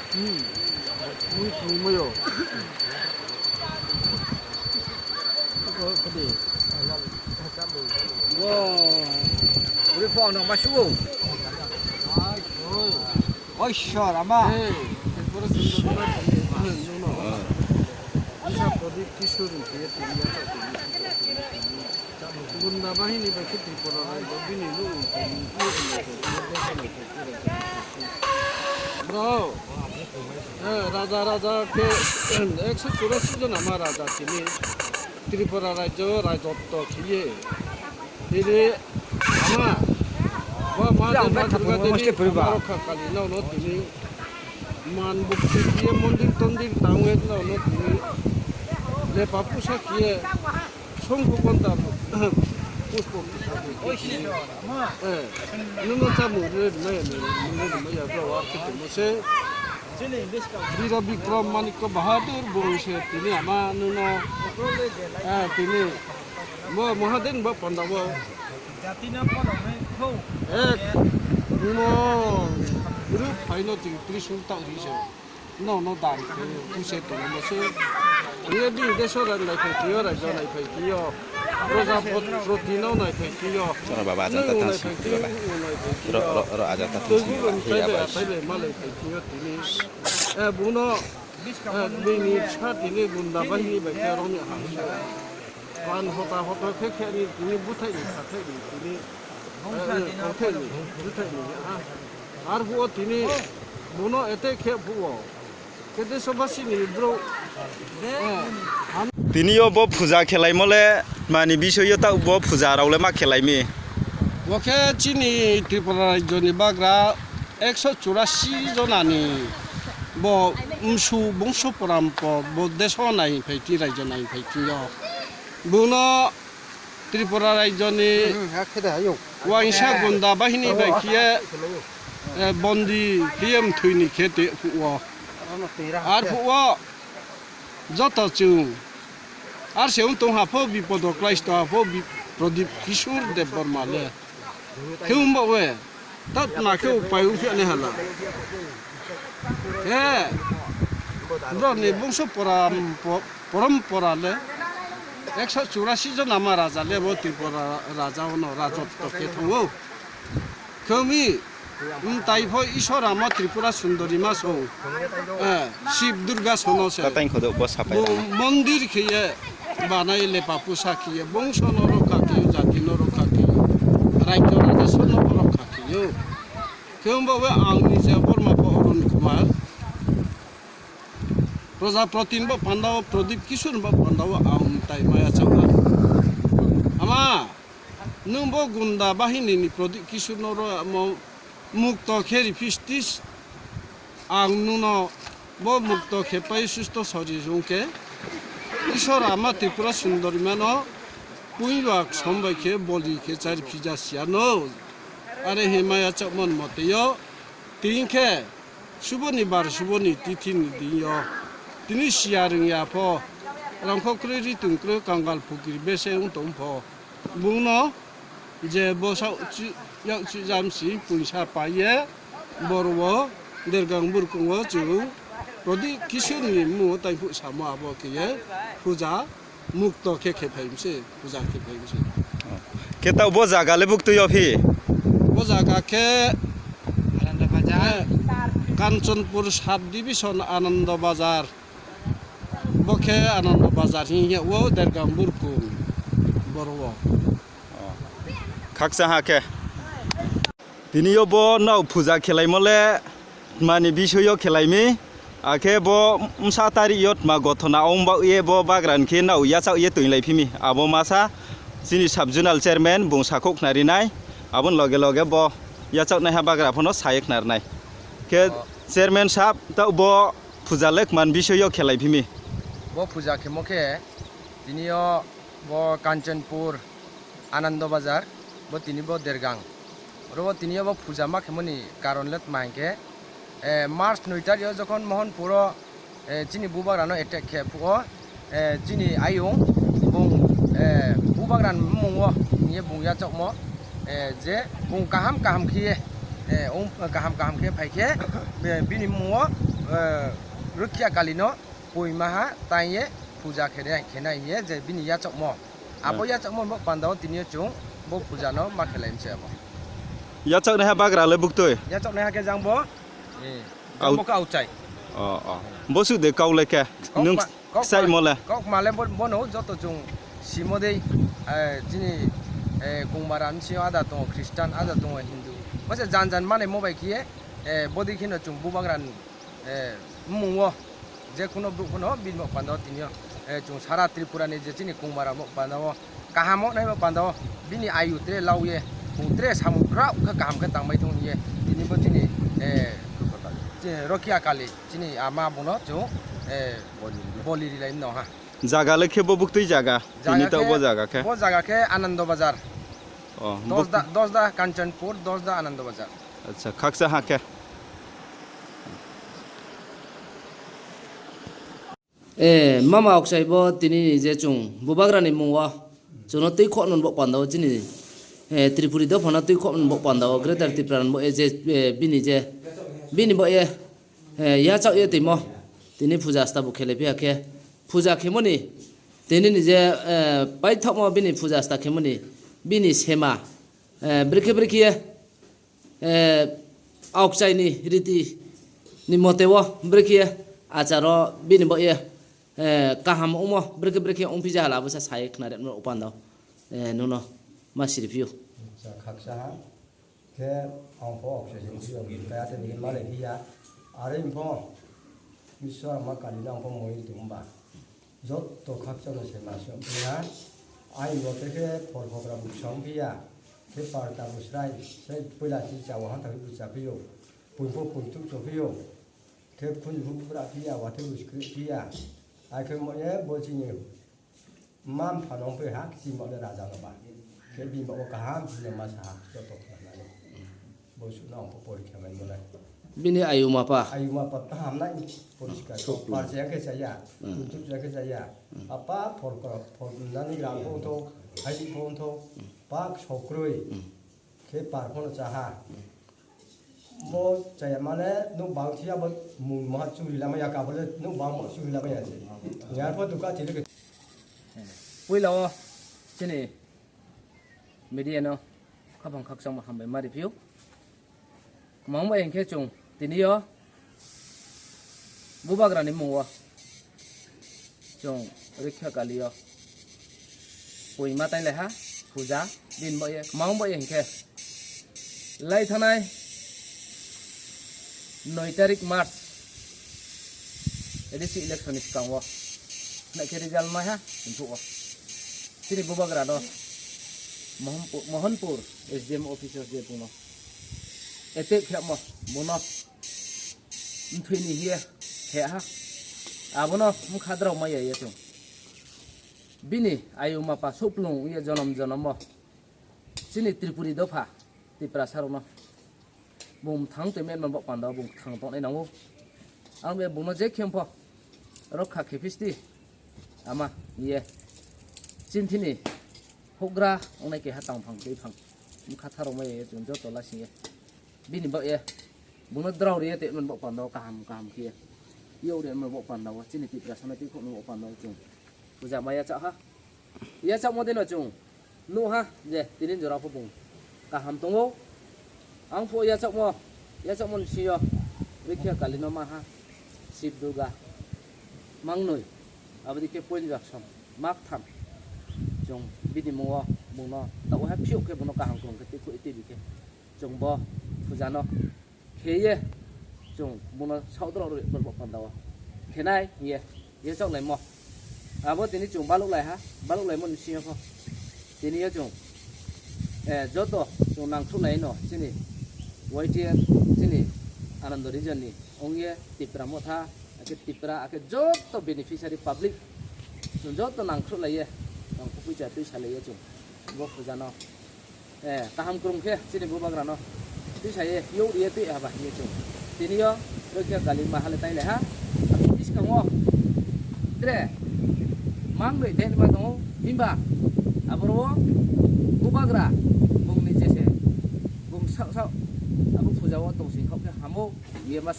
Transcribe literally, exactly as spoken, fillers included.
Hmm. Mui thangmayo. Iko kadi. Wow. Uri phone nang masugo. Oi, sir, ama. Hey, Tripura Sundari ma tini. Nuno. Isa Pradip Kishore ni kaya tini ya. Gunda bahini bai khe Tripura rajyo bini luku tongwi tongwi tongwi tongwi tongwi tongwi. Bro, eh, raja raja khe ekso churasi jon ama raja tini Tripura rajyo rajotto khiye. Tini ama ba ma Durga Devi, ma Rokha Kali no no tini man bukti khiye mondir tondir tangwe no no tini lepa pusa khiye. Songkho konta puspo puspo. Eh, nungno chamung rwmaya, nungno rwmaya, bro, ar khe tongmo se. Biro Bikrom Manikya Bahadur bung se tini ama nungno, eh, tini mo Mahaden bo panda bo. Eh, nungno group phaino tini Trishul ta uri se. No, no, dan khe puse tongmo se. Ye di deso ran lai phai tiyo, raijo nai phai tiyo. Roja pot-, proti no nai phai tiyo. Oro baba ajanta nung tan nai phai sing tiyo, baba. Nung nai phai tiyo. Ro, ro, ro ajanta tan sing baba. He ya bai. Phai bai, ma lai phai tiyo tini. Eh, buno, eh, bini sa tini gunda bahini bai khe rong ya ha. Pan hota hota khe khe ni tini buthai ni khathai ni tini. Eh, eh, khathai ni, buthai ni, ah. Ar huo tini buno ete khe huo. Kete soba sini bro. Eh, ham- Tini o bo puja khelaimo le mani bisoyo ta bo puja rao le ma khelaimi. Bo khe chini Tripura rajyo ni bagra ekso churasi jonani bo msu bongso porampor bo deso nai phai ti rajyo nai phai ti yo. Buno Tripura rajyoni Hmm, ha khe de, ayung. Waisa gunda bahini bai khiye, eh, bondi khiye mthwini khe te phuo. Ar phuo joto chwng. Ar se wng tong ha pho bipodo klai sto ha pho bi-, Pradip Kishore Debbarma le. Khe wng ba we. Tat ma khe upai wng phiya ni hala. He. Bro ni bungso poram-, po-, porom pora le. Ekso churasi jon ama raja le bo Tripura raja ono rajotto khe thongo. Khe mi, um, tai pho Isor ama Tripura Sundari ma song. Eh, Shiv Durga sono se. Katain khodo bo sapai Bo rana. Mondir khe ye banai lepa pusa khiye, bongso no rokha khiyo, jati no rokha khiyo, rajyo raja sono rokha khiyo. Khe wngba we ang nije Borma pho Arun Kumar, Prajaproti ni bo panda o, Pradip Kishore ni bo panda o ang tai maya chakha. Ama, nwng bo gunda bahini ni Pradip Kishore no ro mo mukto khe riphistis. Ang nwngno bo mukto khe pai susto sori wngkhe, Isor ama Tripura Sundorima no puinwak som bai khe boli khe chari phija siya no. Are he maya chakmon moteyo, tini khe suboni bar suboni tithi ni dinyo, tini siya rwngya pho, rangkho kwrwi ritung kwrwi kangal phukiri bese wng tong pho. Bungno je bwsa uchi-, yak chujam si puisa paiye, boro o dergang burkungo chwng Pradip Kishore ni mung taiphuk samo abo khe ye puja mukto khe khe phaimse, puja khe phaimse. Khe ta bo jaga le buktwi o phi? Bo jaga khe Ananda Bazar. Eh, Kanchanpur Sub Division Ananda Bazar. Bo khe Ananda Bazar hing ye o dergang burkung boro o. Khaksa ha khe. Tini yo bo nao puja khelaimo le mani bisoyo khelaimi. Akhe bo msa tari yo tma gothona ong ba ye bo bagran khe nao yachak ye twi lai phimi. Abo masa chini sub zonal chairman bung sakhok khna rinai. Aboni loge loge bo yachak nai ha bagra phono saye khna rinai. Khe chairman sab ta bo puja le kman bisoyo khelai phimi. Bo puja khemo khe tini yo bo Kanchanpur, Anando Bazar, bo tini bo Dergang. Oro bo tini yo bo puja ma khemoni karon le tma hinkhe, eh, March noi tarik o jokhon Mohanpur o, eh, chini bubagra no attack khe phuo, eh, chini ayung bung, eh, bubagra ni mung o hing ye bung yachakmo. Eh, je bung kaham kaham khe, eh, um, kaham kaham khe phai khe, eh, bini mung o Eh, Rukya Kali no poima ha tang ye puja khenai, khenai ye je bini yachakmo. Abo yachakmo bo panda o tini yo chung bo puja no ma khelai mse abo. Yachak nai ha bagra le buktui. Yachak nai ha khe jang bo. Eh, Au- jang bo ka auchai. Oh, oh. Bo su de kau le khe. Kok Nung ma-, kok sai ma-, mo le. Kok ma le bo, bo no joto chung simo dei, eh, chini, eh, kungmara msi ada tongo Christian, ada tongo Hindu. Bo se jan jan mane mo bai khe, eh, bo dei kheno chung bubagra eh, mung o je kuno bru kuno bini bo panda o tini o, eh, chung sara Tripura ni je chini kungmara bo panda o kaham o nai bo panda o bini ayu tre lau ye bung tre samung krao khe kaham khe tang bai thung ye tini bo chini, eh, che Rokia Kali chini ama bung no chung, eh, boli ri lai no ha. Jaga le khe bo buktui jaga. Tini Jaga to khe, bo jaga khe. Bo jaga khe Anando Bazar. Oh, Dosda, buk- Dosda Kanchanpur, Dosda Anando Bazar. Acha, khaksa ha khe. Eh, mama oksai bo tini ni je chung bubagra ni mung o chung no twi khok non bo panda o chini, eh, Tripuri dopha no twi khok non bo panda o Greater Tripura ni bo e je, eh, bini je, bini bo e, eh, yachak ye twi mo tini puja asta bo khele phiya khe puja khe moni tini ni je, eh, paithak mo bini puja asta khe moni bini sema, eh, brekhe brekhe ye eh, aokchai ni riti ni mote o brekhe achar o bini bo ye, eh, kaham omo brekhe brekhe ongphi jahala abo sa sai khna re no upanda, eh, nuno ma siri phio. Acha, khaksa ha khe ang pho aokchai se phio kaya te ni male phiya are pho Iswar ma kali na ang pho moi tumba. Jotto khakchangno se ma se wng phiya, ai mote khe phol phogra busa wng phiya, khe parta bo srai srai puila chi cha wahan thangwi bucha phio, pungpho pungthuk cho phio, khe khunju bubra phiya, watwi buskri phiya, ai khe mo ye bo chini mam pha nong phiya, kisi mo le raja no ba, khe bini bo kaham bini ma sa ha, jotto khna nani. Bo sukno ang porikha mai bolai. Bini ayu mapa. Ayu mapa ta hamnai poriskar. Sok. Parcha khe chaya. Hmm. Kutuk chaya khe chaya. Hmm. Apa phol ko, phol nani ram pho tho, hai pho tho, pak sokroi. Hmm. Khe par pho cha ha. Mo chaya mane nuk bang thia bo mung ma churi lama ya ka bole nuk bang mo churi lama ya se. Yar pho duka thile ke. Puila o chini media no khapang khakchangma hambai ma riphiu. Kwmang bai hinkhe chwng tini o bubagrani mungo chwng rikha kali o poima tailaiha puja din bai kwmang bai hinkhe lai thanai noi tarik March A D C election ni swkango naikhe result maiha hinphuo. Chini bubagra no Mohanpur, Mohanpur S D M office o je buno attack khlamo, buno mthwini hiye khe ha. Abono mkha drao maya ye chwng. Bini ayu mapa suplung ye jonom jonomo chini Tripuri dopha Tiprasa rokno. Bung thang twi men man bok panda o bung thang tongnai nango. Ang be bungno je khem pho rokha khe phisti ama ye chinthini hugra ongnai keha tang phang tei phang mkha tharo mai ye chwng joto lasing ye bini bak ye bungno drao ri ye tei man bok panda o kaham kaham khe ye yok ri man bok panda o chini Tiprasa no tei khok man bok panda o chwng puja maya cha ha. Yachakmo deno chwng nuha je tini jora pho bung kaham tongo. Ang pho yachakmo, yachakmo ni sio rikhe kali no maha Sib Durga mangnoi aboni khe point baksom mak tham chwng bini mungo bungno tabo hai phiyok khe bungno kaham kwrwng khe twi khui twi bikhe chwng bo puja no kheye chwng bungno saudrok rwi borok panda o khenai ye ye chok lai mo abo tini chwng baluk lai ha baluk lai mo ni sio kho tini ye chwng eh joto chwng nangthuk lai no chini Y T F chini Anando region ni ong ye Tipra motha akhe Tipra akhe joto beneficiary public chwng joto nangthuk lai ye nangthuk puja twi sa lai ye chwng bo puja no. Eh, kaham kwrwng khe chini bubagrano twi saye yok riye twi haba hiye chwng. Tini yo rokhe kali mahale tai leha. Biskango tre mang bai den ma tongo himba aboro bubagra bungni jese bung sak sak abo puja o tong sing khe hamo ye ma